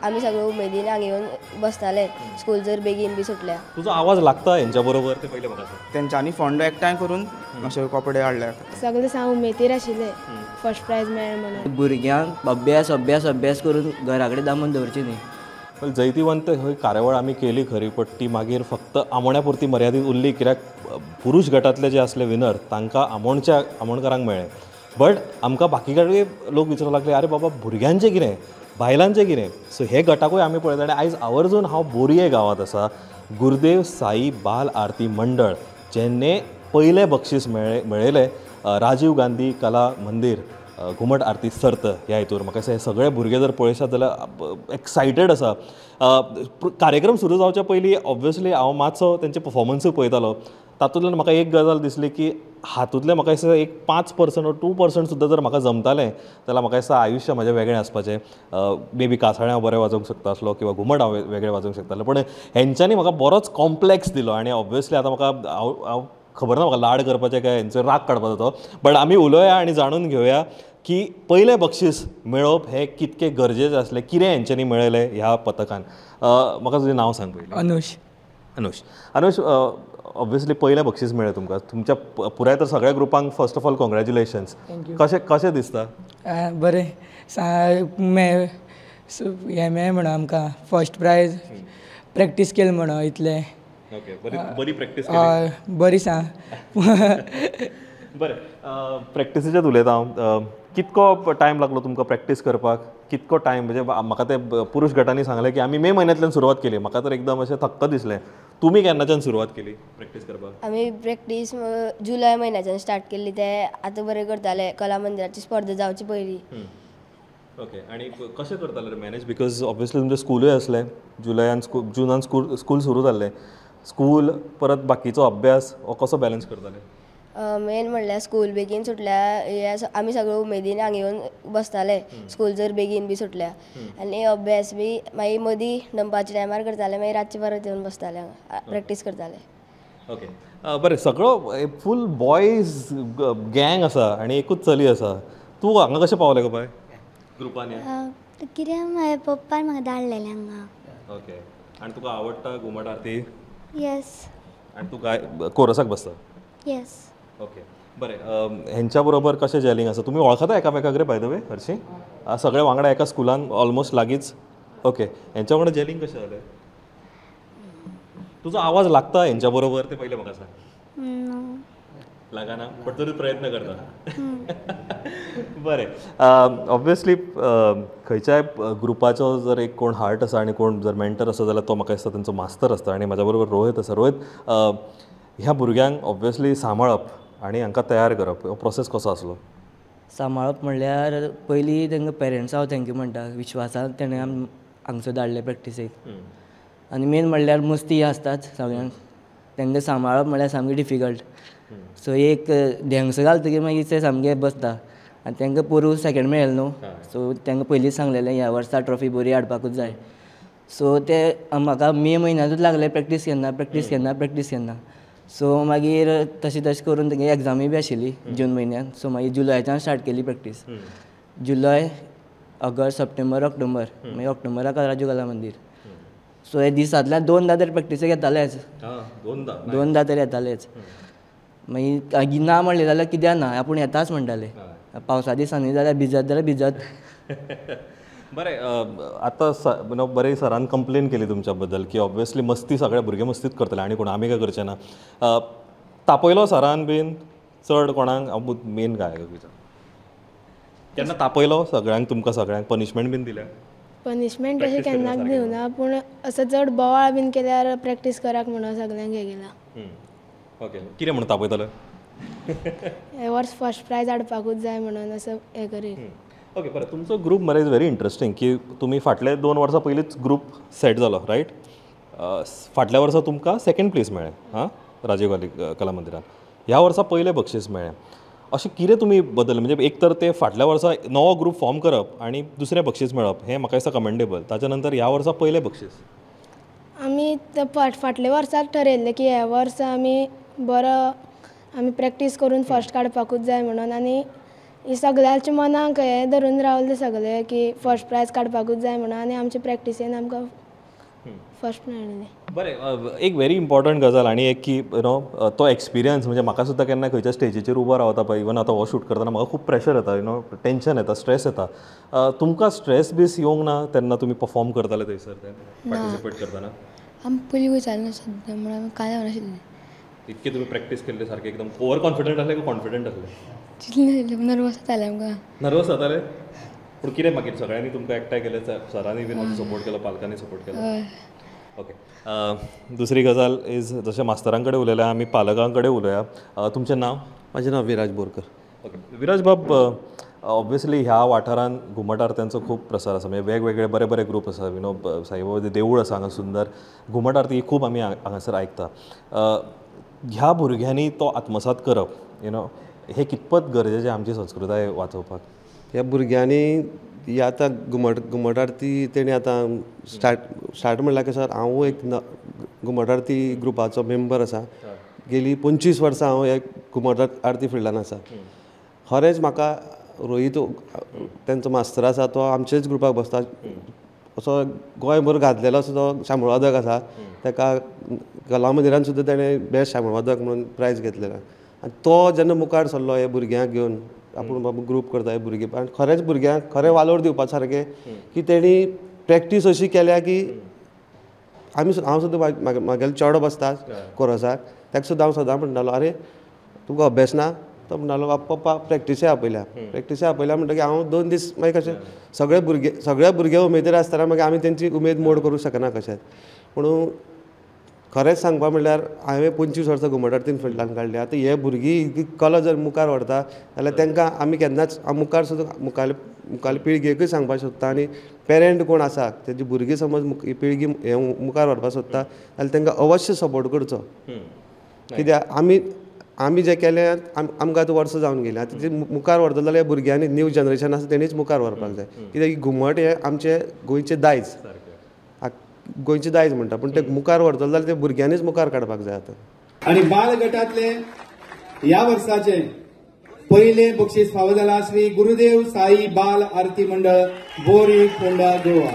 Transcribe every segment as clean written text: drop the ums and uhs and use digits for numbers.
आमी सगळे उमेदीन हांगा येवन बसताले स्कूल जर बेगीन बी सुटल्या. तुजो आवाज लागता हेंच्या बरोबर ते पयले म्हाका सांग. तेंच्यांनी फंड एकठांय करून अशे कपडे हाडले. सगळे सामके उमेदीर आशिल्ले फर्स्ट प्रायज मेळ्ळें म्हणून. भुरग्यांक अभ्यास अभ्यास अभ्यास करून घरा कडेन दामून दवरची न्ही. पण जैतिवंत ही कार्यावळ आमी केली खरी, पण ती मागीर फक्त आमोण्या पुरती मर्यादीत उरली, कित्याक पुरुश गटांतले जे आसले विनर तांकां आमोणच्या आमोणकारांक मेळ्ळें. बट आमकां बाकी कडेन लोक विचारूंक लागले, आरे बाबा भुरग्यांचें कितें, बायलांचें कितें. सो हे गटाकूय आमी पळयता आनी आयज आवर्जून हांव बोरये गांवांत आसा, गुरुदेव साई बाल आरती मंडळ जेन्ने पयलें बक्षीस मेळयलें राजीव गांधी कला मंदीर घुमट आरती सर्त ह्या हितूर. म्हाका दिसता हे सगळे भुरगे जर पळयशात जाल्यार एक्सायटेड आसा. कार्यक्रम सुरू जावच्या पयलीं ऑब्वियसली हांव मातसो तेंचे परफॉर्मन्सूय पळयतालो. तातूंतल्यान म्हाका एक गजाल दिसली की हातूंतलें म्हाका दिसता एक 5% वा 2% सुद्दां जर म्हाका जमतालें जाल्यार म्हाका दिसता आयुश्य म्हजें वेगळें आसपाचें. मे बी कासाळें हांव बरें वाजोवंक शकता आसलो किंवा घुमट हांव वेगळें वाजोवंक शकतालो, पूण हेंच्यांनी म्हाका बरोच कॉम्प्लेक्स दिलो. आनी ऑब्वियसली आतां म्हाका हांव खबर ना म्हाका लाड करपाचें काय हेंचो राग काडपाचो तो, बट आमी उलोवया आनी जाणून घेवया की पयलें बक्षीस मेळोवप हें कितकें गरजेचें आसलें, कितें हेंच्यांनी मेळयलें ह्या पथकान. म्हाका तुजें नांव सांग पयलीं. अनुश. अनुश, अनुश, ऑब्वियसली पयलें बक्षीस मेळ्ळें तुमकां, तुमच्या पुराय तर सगळ्या ग्रुपांक फर्स्ट ऑफ ऑल कॉंग्रॅच्युलेशन्स. कशें कशें दिसता? बरें हें मेळ्ळें म्हणून आमकां फर्स्ट प्रायज, प्रॅक्टीस केली म्हणून इतलें. ओके, बरी प्रॅक्टीस केली. बरी सा. बरें, प्रॅक्टिसीचेच उलयता हांव. कितको टायम लागलो तुमकां प्रॅक्टीस करपाक? कितको टायम? म्हणजे म्हाका ते पुरुश गटांनी सांगलें की आमी मे म्हयन्यांतल्यान सुरवात केली, म्हाका तर एकदम अशें थक्क दिसलें. तुमी केन्नाच्यान सुरवात केली प्रॅक्टीस करपाक? आमी प्रॅक्टीस जुलय म्हयन्याच्यान स्टार्ट केल्ली, ते आतां बरें करताले कला मंदिराची स्पर्धा जावची पयलीं. ओके, आनी कशें करताले मॅनेज? Because obviously तुमचें स्कुलूय आसलें, जुलयान स्कूल, जुनान स्कूल सुरू जाल्लें, स्कूल परत बाकीचो अभ्यास हो कसो बॅलन्स करताले? मेन म्हणल्यार स्कूल बेगीन सुटल्या आमी सगळे उमेदीन हांगा येवन बसताले स्कूल जर बेगीन बी सुटल्या, आनी अभ्यास बी मागीर मदीं दनपारच्या टायमार करताले, मागीर रातचे परत येवन बसताले हांगा प्रॅक्टीस करताले. ओके, बरें, सगळो फूल बॉयज गँग आसा आनी एकूच चली आसा, तूं हांगा कशें पावलें गो बाय ग्रुपान? कित्याक म्हाज्या पप्पान म्हाका धाडलेलें हांगा. ओके, आनी तुका आवडटा घुमट आरती? येस. आनी तूं काय कोरसाक बसता? येस. ओके, बरें, हेंच्या बरोबर कशें जॅलिंग आसा? तुमी वळखता एकामेकाक रे बाय the way? हरशीं सगळे वांगडा एका स्कुलान ऑलमोस्ट लागींच. ओके, हेंच्या वांगडा जॅलिंग कशें जालें? तुजो आवाज लागता हेंच्या बरोबर ते पयलें म्हाका सांग. लागना, बट तरी प्रयत्न करता. बरें, ऑब्वियसली खंयच्याय ग्रुपाचो जर एक कोण हार्ट आसा आनी कोण जर मेंटर आसा जाल्यार तो म्हाका दिसता तेंचो मास्तर आसता. आनी म्हाज्या बरोबर रोहित आसा. रोहित, ह्या भुरग्यांक ऑब्वियसली सांबाळप आनी हांकां तयार करप हो प्रोसेस कसो आसलो? सांबाळप म्हणल्यार पयलीं तांकां पेरंट्सां हांव thank you म्हणटा, विश्वासान तेणें हांगसर धाडलें प्रॅक्टिसेक. आनी मेन म्हणल्यार मस्ती आसताच सगळ्यांक, तांकां सांबाळप म्हणल्यार सामकें डिफिकल्ट. सो एक धेंगसो घालतकीर मागीर ते सामके बसता. आनी तांकां पोरूं सेकेंड मेळ्ळें न्हू, सो तांकां पयलींच सांगलेलें ह्या वर्सा ट्रॉफी बरी हाडपाकूच जाय. सो ते म्हाका मे म्हयन्यांतूच लागले प्रॅक्टीस केन्ना प्रॅक्टीस केन्ना प्रॅक्टीस केन्ना. सो मागीर तशें तशें करून तेगे एग्जामी बी आशिल्ली जून म्हयन्यान. सो मागीर जुलयाच्यान स्टार्ट केली प्रॅक्टीस, जुलय ऑगस्ट सप्टेंबर ऑक्टोबर, मागीर ऑक्टोबराक राजीव कला मंदीर. सो हे दिसांतल्यान 2दा तरी प्रॅक्टिसेक येतालेच, 2दा तरी येतालेच. मागीर ना म्हणलें जाल्यार कित्याक ना, आपूण येताच म्हणटाले. पावसा दिसांनी जाल्यार भिजत जाल्यार भिजत. बरें, आतां बरें सरान कंप्लेन केली तुमच्या बद्दल की ऑब्वियसली मस्ती सगळे भुरगे मस्तीच करतले आनी कोण आमी काय करचे ना. तापयलो सरान बीन चड कोणाक? मेन गायक विचार केन्ना तापयलो सगळ्यांक तुमकां सगळ्यांक? पनिशमेंट बीन दिल्या? पनिशमेंट अशें केन्नाच दिवना, पूण असो चड बोवाळ बीन केल्यार प्रॅक्टीस कराक म्हणून सगळ्यांक हें केलां. ओके, कितें म्हणून तापयताले? हे वर्स फर्स्ट प्रायज हाडपाकूच जाय म्हणून असो हें करीत. ओके, बरें, तुमचो ग्रूप मरे is very interesting की तुमी फाटले 2 वर्सां पयलींच ग्रूप सेट जालो, रायट? फाटल्या वर्सा तुमकां सेकेंड प्लेस मेळ्ळें हां राजीव गांधी कला मंदिरान, ह्या वर्सा पयलें बक्षीस मेळ्ळें. अशें कितें तुमी बदल, म्हणजे एक तर ते फाटल्या वर्सा नवो ग्रूप फॉर्म करप आनी दुसरें बक्षीस मेळप हें म्हाका दिसता कमेंडेबल, ताच्या नंतर ह्या वर्सा पयलें बक्षीस. आमी फाटल्या वर्साक ठरयल्लें की ह्या वर्सा आमी बरो आमी प्रॅक्टीस करून फर्स्ट काडपाकूच जाय म्हणून, आनी सगळ्याच्या मनाक हें धरून रावले सगळे की फर्स्ट प्रायज काडपाकूच जाय म्हणून आनी आमचे प्रॅक्टिसेन आमकां फर्स्ट मेळ्ळें. बरें, एक व्हेरी इम्पॉर्टंट गजाल आनी एक की you know तो एक्सपिरियन्स म्हणजे म्हाका सुद्दां केन्ना खंयच्या स्टेजीचेर उबो रावता पळय, इवन आतां हो शूट करतना म्हाका खूब प्रेशर येता, you know tension येता, स्ट्रेस येता. तुमकां स्ट्रेस बीस येवंक ना तेन्ना तुमी परफॉर्म करताले थंयसर ते पार्टिसिपेट करतना? आमी पयलीं वयताले सद्दां म्हणून आमी कांय जावनाशिल्लें. इतकी तुमी प्रॅक्टीस केल्ली सारकें एकदम ओवर कॉन्फिडंट आसले की कॉन्फिडंट आसले? तितलें नर्वस जातालें आमकां. नर्वस जाताले? पूण कितें मागीर सगळ्यांनी तुमकां एकठांय केलें, सरांनी बीन मातसो सपोर्ट केलो, पालकांनी सपोर्ट केलो? ओके. दुसरी गजाल is जशें मास्तरां कडेन उलयल्या आमी पालकां कडेन उलोवया. तुमचें नांव? म्हाजें नांव विराज बोरकर. ओके विराज बाब, ऑब्वियसली ह्या वाठारान घुमट आरत्यांचो खूब प्रसार आसा, म्हणजे वेगवेगळे बरे बरे ग्रूप आसा, you know Saibaba देवूळ आसा हांगा सुंदर, घुमट आरती खूब आमी हांगासर आयकता. ह्या भुरग्यांनी तो आत्मसात करप you know हे कितपत गरजेचें आमची संस्कृताय वाचोवपाक? ह्या भुरग्यांनी ही आतां घुमट आरती तेणी आतां स्टार्ट म्हणल्यार कशें, हांवूय एक घुमट आरती ग्रुपाचो मेंबर आसा. गेली 25 वर्सां हांव ह्या घुमट आरती फिल्डान आसा. खरेंच म्हाका रोहीत तेंचो मास्तर आसा तो आमचेच ग्रुपाक बसता, असो गोंयभर गाजलेलो असो तो शामळवादक आसा. ताका कला मंदिरान सुद्दां तेणें बेस्ट शामळवादक म्हणून प्रायज घेतलेलो. आनी तो जेन्ना मुखार सरलो हे भुरग्यांक घेवन आपूण बाबा ग्रूप करता हे भुरगे, आनी खरेंच भुरग्यांक खरें वालोर दिवपा सारकें की तेणी प्रॅक्टीस अशी केल्या की आमी हांव सुद्दां म्हागेलो चेडो बसता कोरसाक, ताका सुद्दां हांव सदां म्हणटालो आरे तुका अभ्यास ना? तो म्हणटालो पप्पा प्रॅक्टिसे आपयल्या, प्रॅक्टिसे आपयल्या म्हणटकीर हांव 2 दीस मागीर कशें सगळे भुरगे उमेदीर आसतना मागीर आमी तेंची उमेद मोड करूंक शकना कशेंच. पूण खरेंच सांगपा म्हणल्यार हांवें 25 वर्सां घुमट आरतीन फिल्डान काडली. आतां हे भुरगीं ही कला जर मुखार व्हरता जाल्यार तांकां आमी केन्नाच मुखार सुद्दां मुखारले पिळगेकूय सांगपाक सोदता. आनी पेरंट कोण आसा तेजी भुरगीं समज ही पिळगी हे मुखार व्हरपाक सोदता जाल्यार तांकां अवश्य सपोर्ट करचो. कित्याक आमी जें केलें आमकां आतां वर्सां जावन गेलीं, आतां ती मुखार व्हरतलो जाल्यार भुरग्यांनी न्यू जनरेशन आसा तेणीच मुखार व्हरपाक जाय. कित्याक घुमट हें आमचें गोंयचें दायज, गोंयचें दायज म्हणटा, पूण ते मुखार व्हरतलो जाल्यार ते भुरग्यांनीच मुखार काडपाक जाय आतां. आनी बाल गटांतले ह्या वर्साचे पयलें बक्षीस फावो जाला श्री गुरुदेव साई बाल आरती मंडळ, बोरी, फोंडा, गोवा.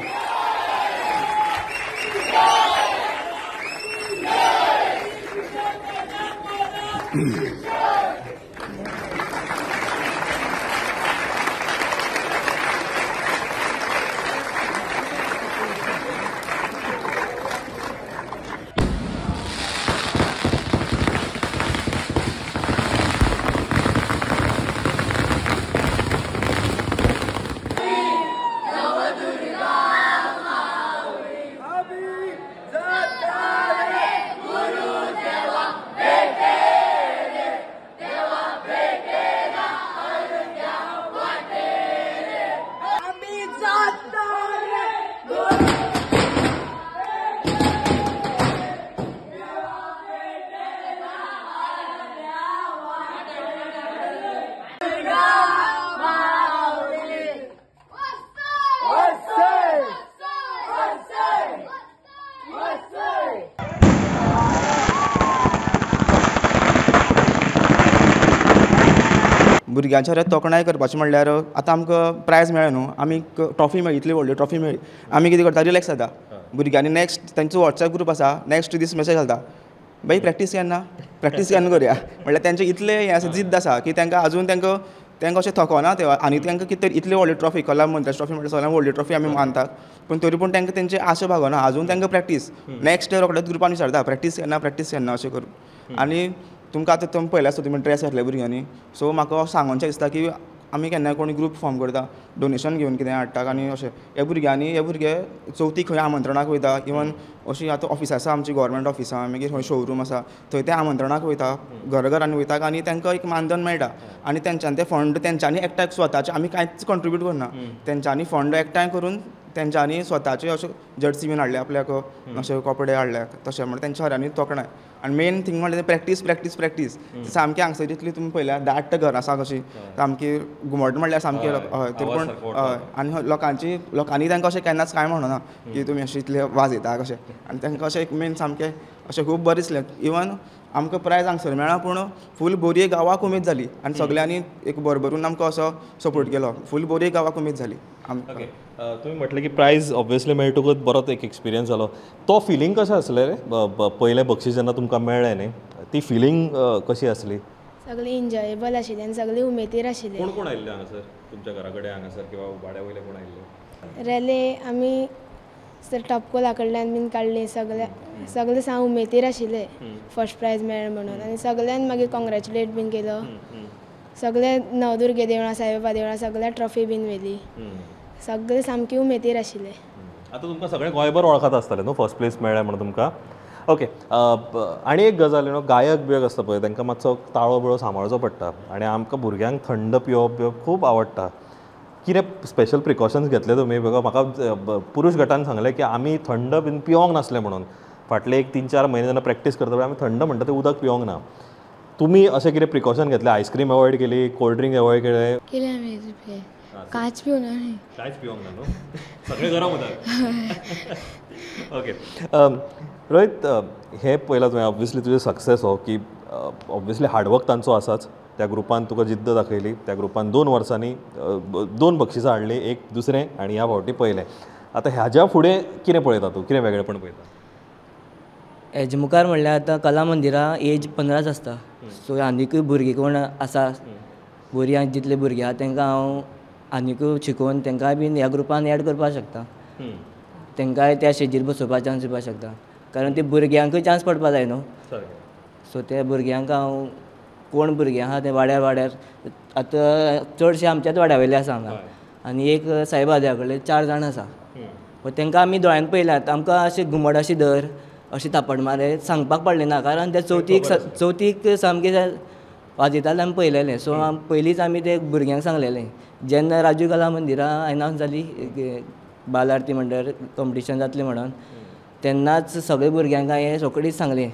भुरग्यांच्या तोखणाय करपाचें म्हणल्यार आतां आमकां प्रायज मेळ्ळें न्हू, आमी ट्रॉफी मेळ्ळी, इतली व्हडली ट्रॉफी मेळ्ळी, आमी कितें करता रिलॅक्स जाता. भुरग्यांनी नेक्स्ट तेंचो वॉट्सएप ग्रूप आसा, नेक्स्ट दीस मेसेज घालता बाई प्रॅक्टीस केन्ना, प्रॅक्टीस केन्ना करुया. म्हणल्यार तेंचें इतलें हें आसा, जिद्द आसा की तांकां अजून तांकां तांकां अशें थकोना ते आनी तांकां कितें तरी इतली व्हडली ट्रॉफी कला मंदिराची ट्रॉफी म्हणल्यार सगळ्यांत व्हडली ट्रॉफी आमी मानतात, पूण तरी पूण तांकां तेंची आशा भागना, अजून तांकां प्रॅक्टीस नेक्स्ट रोखडेच ग्रुपान विचारता प्रॅक्टीस केन्ना, प्रॅक्टीस केन्ना अशें करून. आनी तुमकां आतां तुमी पळयलें आसता तुमी ड्रेस घातले भुरग्यांनी, सो म्हाका सांगोनचें दिसता की आमी केन्नाय कोणी ग्रूप फॉर्म करता डोनेशन घेवन कितें हाडटा आनी अशें हे भुरग्यांनी हे भुरगे चवथीक खंय आमंत्रणाक वयता, इवन अशीं आतां ऑफिसां आसा आमची गव्हर्मेंट ऑफिसां, मागीर खंय शोरूम आसा थंय ते आमंत्रणाक वयता, घराघरांनी वयता आनी तांकां एक मानधन मेळटा आनी तेंच्यांनी ते फंड तेंच्यांनी एकठांय स्वताचे, आमी कांयच कंट्रिब्यूट करना, तेंच्यांनी फंड एकठांय करून तेंच्यांनी स्वताचे अशे जर्सी बीन हाडले आपल्याक, अशे कपडे हाडले तशें म्हणल्यार तेंच्या घरांनी तोखणाय. आनी मेन थींग म्हणल्यार प्रॅक्टीस प्रॅक्टीस प्रॅक्टीस सामकी हांगसर जितली तुमी पळयल्यार दाट घरां आसा कशीं सामकी घुमट म्हणल्यार सामकी हय तरी पूण हय आनी लोकांची लोकांनी तांकां अशें केन्नाच कांय म्हणना की तुमी अशें इतले वाजयता कशें, आनी तांकां अशें एक मेन सामकें अशें खूब बरें दिसलें. इवन आमकां प्रायज हांगसर मेळ्ळा पूण फूल बोरये गांवाक उमेद जाली आनी सगळ्यांनी एक भरभरून आमकां असो सपोर्ट केलो. फूल बोरये गांवाक उमेद जाली. ओके, तुमी म्हटलें की प्रायज ऑब्वियसली मेळटकूच बरोच एक एक्सपिरियन्स जालो. तो फिलींग कशें आसलें रे पयलें बक्षीस जेन्ना तुमकां मेळ्ळें न्ही, ती फिलींग कशी आसली? सगळीं एन्जॉयेबल आशिल्लें आनी सगळीं उमेदीर आशिल्लें. कोण कोण आयिल्ले हांगासर तुमच्या घरा कडेन हांगासर किंवा वाड्या वयले कोण आयिल्ले? रेले आमी टॉपकोला कडल्यान बीन काडली. सगळे सगळे साम उमेदीर आशिल्ले फर्स्ट प्रायज मेळ्ळें म्हणून आनी सगळ्यान मागीर कॉंग्रेच्युलेट बीन केलो. सगळे नवदुर्गे देवळां, साईबाबा देवळां सगळ्या ट्रॉफी बीन व्हेली. सगळे सामकी उमेदीर आशिल्ले. आतां तुमकां सगळे गोंयभर वळखत आसतले न्हू फर्स्ट प्लेस मेळ्ळें म्हणून तुमकां. ओके, आनी एक गजाल न्हू, गायक बियक आसता पळय तांकां मातसो ताळो बिळो सांबाळचो पडटा आनी आमकां भुरग्यांक थंड पिवप बिवप खूब आवडटा. कितें स्पेशल प्रिकॉशन्स घेतले तुमी? Because म्हाका पुरुश गटान सांगलें की आमी थंड बीन पिवंक नासलें म्हणून फाटले एक 3-4 म्हयने जेन्ना प्रॅक्टीस करता पळय आमी थंड म्हणटा तें उदक पिवंक ना. तुमी अशें कितें प्रिकॉशन घेतलें? आयस्क्रीम अवॉयड केली, कोल्ड ड्रिंक अवॉयड केलें? केलें आमी, कांयच पिवना. कांयच पिवंक ना न्हू, सगळें गरम उदक. ओके रोहित, हें पळयलां तुवें ऑब्वियसली तुजें सक्सेस हो की ऑब्वियसली हार्डवर्क तांचो आसाच. त्या ग्रुपान तुका जिद्द दाखयली, त्या ग्रुपान 2 वर्सांनी 2 बक्षिसां हाडलीं, एक दुसरें आनी ह्या फावटी पयलें. आतां ह्याच्या फुडें कितें पळयता तूं, कितें वेगळेपण पळयता? हेजे मुखार म्हणल्यार आतां कला मंदिरां एज 15 आसता. सो आनिकूय भुरगीं कोण आसा बरीं जितले भुरगीं आसा तांकां हांव आनिकूय शिकोवन तांकांय बीन ह्या ग्रुपान एड करपाक शकता. तांकांय त्या स्टेजीर बसोवपाक चान्स दिवपाक शकता, कारण ते भुरग्यांकूय चान्स पडपाक जाय न्हू. सो त्या भुरग्यांक हांव कोण भुरगीं आसा ते वाड्यार वाड्यार आतां चडशे आमच्याच वाड्या वयले आसा हांगा आनी एक साईबाबा कडेन 4 जाण आसा. पूण तांकां आमी दोळ्यान पळयल्यात, आमकां अशें घुमट अशें धर अशें थापट मार सांगपाक पडलें ना, कारण ते चवथीक सामकें वाजयताले आमी पळयलेलें. सो पयलींच आमी ते भुरग्यांक सांगलेलें जेन्ना राजू कला मंदिरां एनावन्स जाली बाल आरती मंडळ कॉम्पिटिशन जातलें म्हणून, तेन्नाच सगळे भुरग्यांक हांवें रोखडीच सांगलें.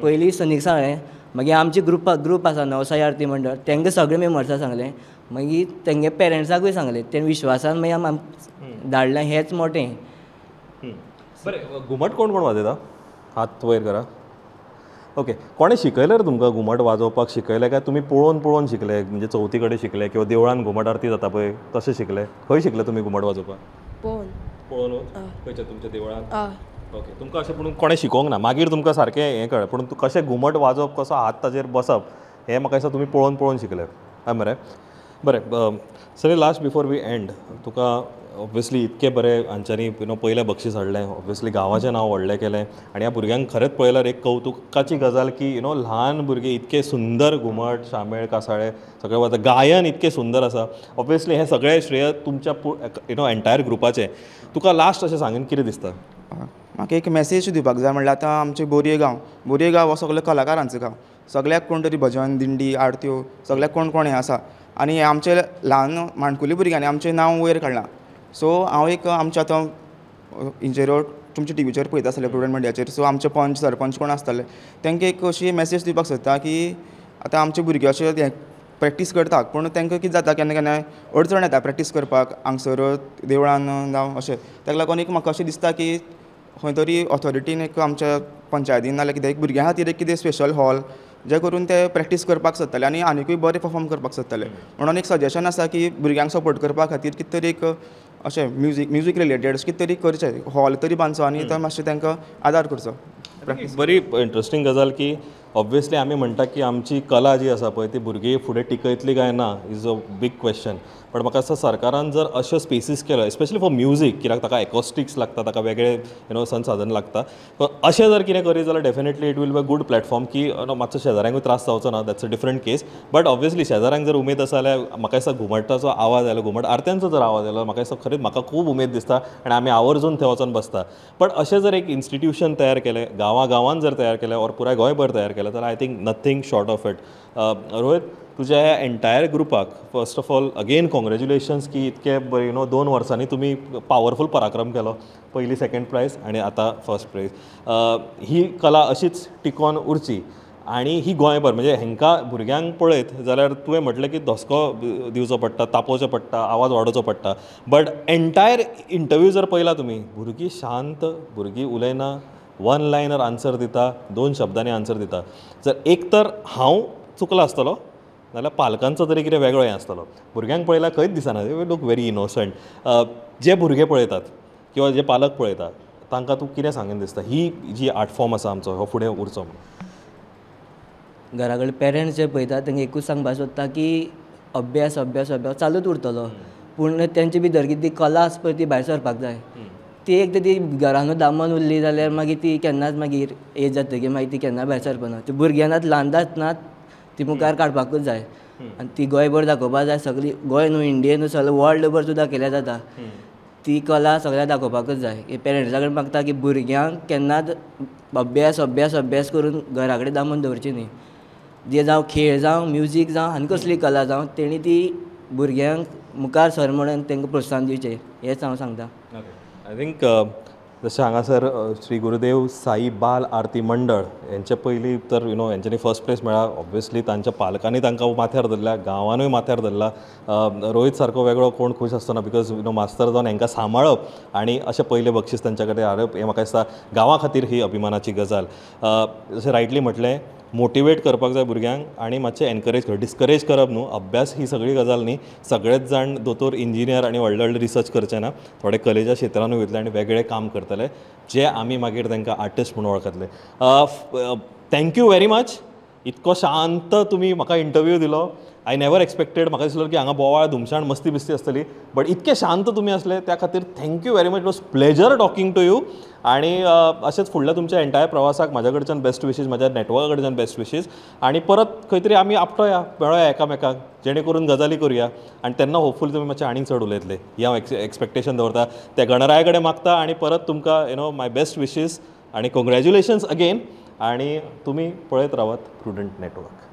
पयलीं सनीक सांगलें, मागीर आमचे ग्रूप आसा नवसाई आरती मंडळ तांकां सगळे मेंबर्सांक सांगलें, मागीर तेंगे पेरंट्साकूय सांगलें. तें विश्वासान मागीर आमी धाडलें, हेंच मोटें. बरें, घुमट कोण कोण वाजयता? हात वयर करा. ओके, कोणें शिकयलें रे तुमकां घुमट वाजोवपाक? शिकयलें काय तुमी पळोवन पळोवन शिकले, म्हणजे चवथी कडेन शिकले किंवा देवळान घुमट आरती जाता पळय तशें शिकले? खंय शिकले तुमी घुमट वाजोवपाक? पळोवन. पळोवन खंयच्या तुमच्या देवळान? ओके, तुमकां अशें पूण कोणें शिकोवंक ना, मागीर तुमकां सारकें हें कळ्ळें, पूण कशें घुमट वाजोवप, कसो हात ताजेर बसप हें म्हाका दिसता तुमी पळोवन पळोवन शिकले. हय मरे? बरें sir, last before we end, तुका ऑब्वियसली इतकें बरें हांच्यांनी you know पयलें बक्षीस हाडलें, ऑब्वियसली गांवाचें नांव व्हडलें केलें आनी ह्या भुरग्यांक खरेंच पळयल्यार एक कवतुकाची गजाल की you know ल्हान भुरगीं इतकें सुंदर घुमट, शामेळ, कासाळे सगळें वाजता, गायन इतकें सुंदर आसा. ऑब्वियसली हें सगळें श्रेय तुमच्या you know entire ग्रुपाचें. तुका लास्ट अशें सांगीन कितें दिसता? म्हाका एक मॅसेज दिवपाक जाय म्हणल्यार आतां आमचे बोरये गांव, बोरये गांव हो सगलो कलाकारांचो गांव. सगळ्याक कोण तरी भजन, दिंडी, आरत्यो सगळ्याक कोण कोण हें आसा आनी आमचे ल्हान माणकुले भुरग्यांनी आमचें नांव वयर काडलां. सो हांव एक आमच्या आतां हेजेर तुमच्या टिवीचेर पळयता आसतले प्रुडंट मिडियाचेर, सो आमचे पंच सरपंच कोण आसतले तांकां एक अशी मॅसेज दिवपाक सोदता की आतां आमचे भुरगे अशे हें प्रॅक्टीस करतात पूण तांकां कितें जाता केन्ना केन्नाय अडचण येता प्रॅक्टीस करपाक हांगसर देवळान जावं अशें. ताका लागून एक म्हाका अशें दिसता की खंय तरी ऑथॉरिटीन एक आमच्या पंचायतीन नाल्यार कितें एक भुरग्यां खातीर एक कितें स्पेशल हॉल जे करून ते प्रॅक्टीस करपाक सोदतले आनी आनिकूय बरें परफॉर्म करपाक सोदतले. म्हणून एक सजेशन आसा की भुरग्यांक सपोर्ट करपा खातीर कितें तरी एक अशें म्युजीक रिलेटेड कितें तरी करचें, हॉल तरी बांदचो आनी तो मातशें तांकां आदार करचो. बरी इंट्रस्टींग गजाल की ऑब्वियसली आमी म्हणटा की आमची कला जी आसा पळय ती भुरगीं फुडें टिकयतली काय ना is a big question. But म्हाका दिसता सरकारान जर अश्यो स्पेसीस केल्यो एस्पेशली फॉर म्युजीक, कित्याक ताका एकॉस्टिक्स लागता, ताका वेगळे you know संसाधन लागता, अशें जर कितें करीत जाल्यार definitely it will be a good platform की you know मातसो शेजाऱ्यांकूय त्रास जावचो ना, that's a different case. But obviously शेजाऱ्यांक जर उमेद आसा जाल्यार म्हाका दिसता घुमटाचो आवाज आयलो, घुमट आरत्यांचो जर आवाज आयलो म्हाका दिसता खरेंच म्हाका खूब उमेद दिसता आनी आमी आवर्जून थंय वचोन बसता. बट अशें जर एक इन्स्टिट्यूशन तयार केलें, गांवां गांवांत जर तयार केलें ऑर पुराय गोंयभर तयार केलें जाल्यार I think nothing short of it. Rohit, तुज्या ह्या एंटायर ग्रुपाक first of all again congratulations की इतके बरें you know 2 वर्सांनी तुमी पावरफूल पराक्रम केलो, पयली सेकंड प्रायज आनी आतां फर्स्ट प्रायज. ही कला अशीच टिकोन उरची आनी ही गोंयभर म्हणजे हेंकां भुरग्यांक पळयत जाल्यार तुवें म्हटलें की धसको दिवचो पडटा, तापोवचो पडटा, आवाज वाडोवचो पडटा, बट एंटायर इंटरव्यू जर पळयला तुमी, भुरगीं शांत, भुरगीं उलयना, वन लायनर आन्सर दिता, 2 शब्दांनी आन्सर दिता. जर एक तर हांव चुकला आसतलो नाल्यार पालकांचो तरी कितें वेगळो हें आसतलो. भुरग्यांक पळयल्यार खंयच दिसना, they look very innocent. जे भुरगे पळयतात किंवा जे पालक पळयतात तांकां तूं कितें सांगन दिसता, ही जी आर्ट फॉर्म आसा आमचो हो फुडें उरचो म्हणून? घरा कडेन पेरंट्स जे पळयतात तांकां एकूच सांगपाक सोदता की अभ्यास अभ्यास अभ्यास चालूच उरतलो, पूण तेंचे भितर कितें ती कला आसा पळय ती भायर सरपाक जाय. ती एक तर ती घरानूच दामून उरली जाल्यार मागीर ती केन्नाच मागीर एज जातकीर मागीर ती केन्ना भायर सरपाना. ती भुरग्यांक ल्हान आसतना ती मुखार काडपाकूच जाय आनी ती गोंयभर दाखोवपाक जाय. सगळी गोंय न्हू इंडिये न्हू सगळें वर्ल्डभर सुद्दां दाखयल्यार जाता. ती कला सगळ्यांक दाखोवपाकूच जाय. पेरंट्सा कडेन मागता की भुरग्यांक केन्नाच अभ्यास अभ्यास अभ्यास करून घरा कडेन दामून दवरची न्ही. जे जावं खेळ जावं म्युजीक जावं आनी कसली कला जावं तेणी ती भुरग्यांक मुखार सर म्हणून तांकां प्रोत्साहन दिवचें हेंच हांव सांगता. I think जशें हांगासर श्री गुरुदेव साई बाल आरती मंडळ हेंचे पयलीं तर you know हेंच्यांनी फर्स्ट प्लेस मेळ्ळा. ऑब्वियसली तांच्या पालकांनी तांकां माथ्यार धरल्या, गांवानूय माथ्यार धरला. रोहित सारको वेगळो कोण खूश आसतना because you know मास्तर जावन हेंकां सांबाळप आनी अशें पयलें बक्षीस तांच्या कडेन हाडप हें म्हाका दिसता गांवा खातीर ही अभिमानाची गजाल. जशें रायटली म्हटलें, मोटिवेट करपाक जाय भुरग्यांक आनी मातशें एनकरेज करप, डिस्करेज करप न्हू. अभ्यास ही सगळी गजाल न्ही, सगळेच जाण दोतोर इंजिनियर आनी व्हडले व्हडले रिसर्च करचे ना, थोडे कलेच्या क्षेत्रानूय वयतले आनी वेगळें काम करतले जे आमी मागीर तांकां आर्टिस्ट म्हणून वळखतले. Thank you very much. इतको शांत तुमी म्हाका इंटरव्यू दिलो. I never expected, म्हाका दिसलो की हांगा बोवाळ धुमशाण मस्ती बिस्ती आसतली, बट इतके शांत तुमी आसले त्या खातीर thank you very much. It was pleasure talking to you. आनी अशेंच फुडल्या तुमच्या एंटायर प्रवासाक म्हाज्या कडच्यान बेस्ट विशीज, म्हाज्या नॅटवर्का कडच्यान बेस्ट विशीज. आनी परत खंय तरी आमी आपटोया, मेळोया एकामेकांक, जेणे करून गजाली करुया आनी तेन्ना होपफुली तुमी मातशें आनीक चड उलयतले ही हांव एक्सपेक्टेशन दवरता. त्या गणराया कडेन मागता आनी परत तुमकां you know my best wishes आनी कॉंग्रेच्युलेशन्स अगेन. आनी तुमी पळयत रावात प्रुडंट नॅटवर्क.